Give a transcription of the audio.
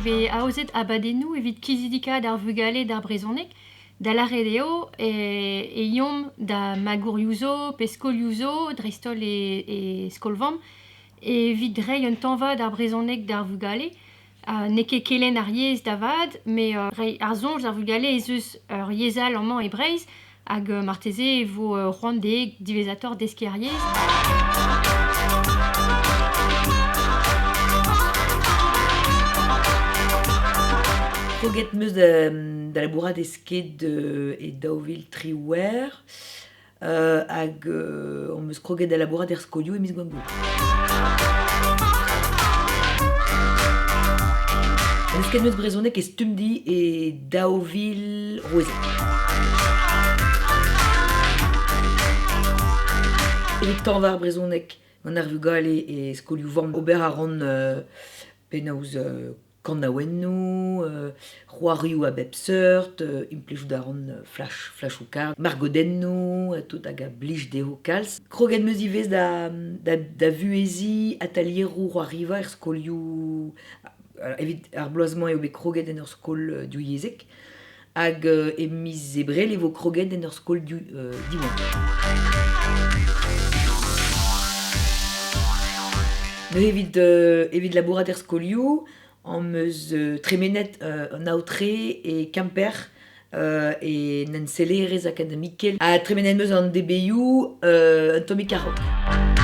vez aozet abadennoù evit kizidikaat ar vugale d'ar brezhoneg, da lâret eo e yomp da magourioù zo pe skolioù zo, dreist-holl e skol-vamm, evit reiñ un tañva d'ar brezhoneg d'ar vugale. N'eo ket kelenn ar yezh da vat, met reiñ ar soñj d'ar vugale ez eus ur yezh all amañ e Breizh hag marteze e vo c'hoant dezhe diwezhatoc'h deskiñ ar yezh. Kroget 'm eus da labourat e Sked e 2018 hag on eus kroget da labourat er skolioù e miz Gwengolo. N'eus ket neus brezhoneg e Stumdi e 2000 Evit tañva ar brezhoneg gant ar vugale e skolioù-vamm ober a ran penaos kanaouennoù, c'hoarioù a bep seurt, implijout a ran flash, flashoù-kard, margodennoù, tout hag a blij dezho kalz. Kroget 'm eus ivez da, da, da vuheziñ atalieroù c'hoariva er skolioù. Evit ar bloaz-mañ eo bet kroget en ur skol divyezhek hag e miz Ebrel e vo kroget en ur skol Diwan. Neuze evit, evit labourat er skolioù am eus tremenet an aotre e Kemper e ensellerezh akademikel ha tremenet 'm eus an DBU un tammig a-raok.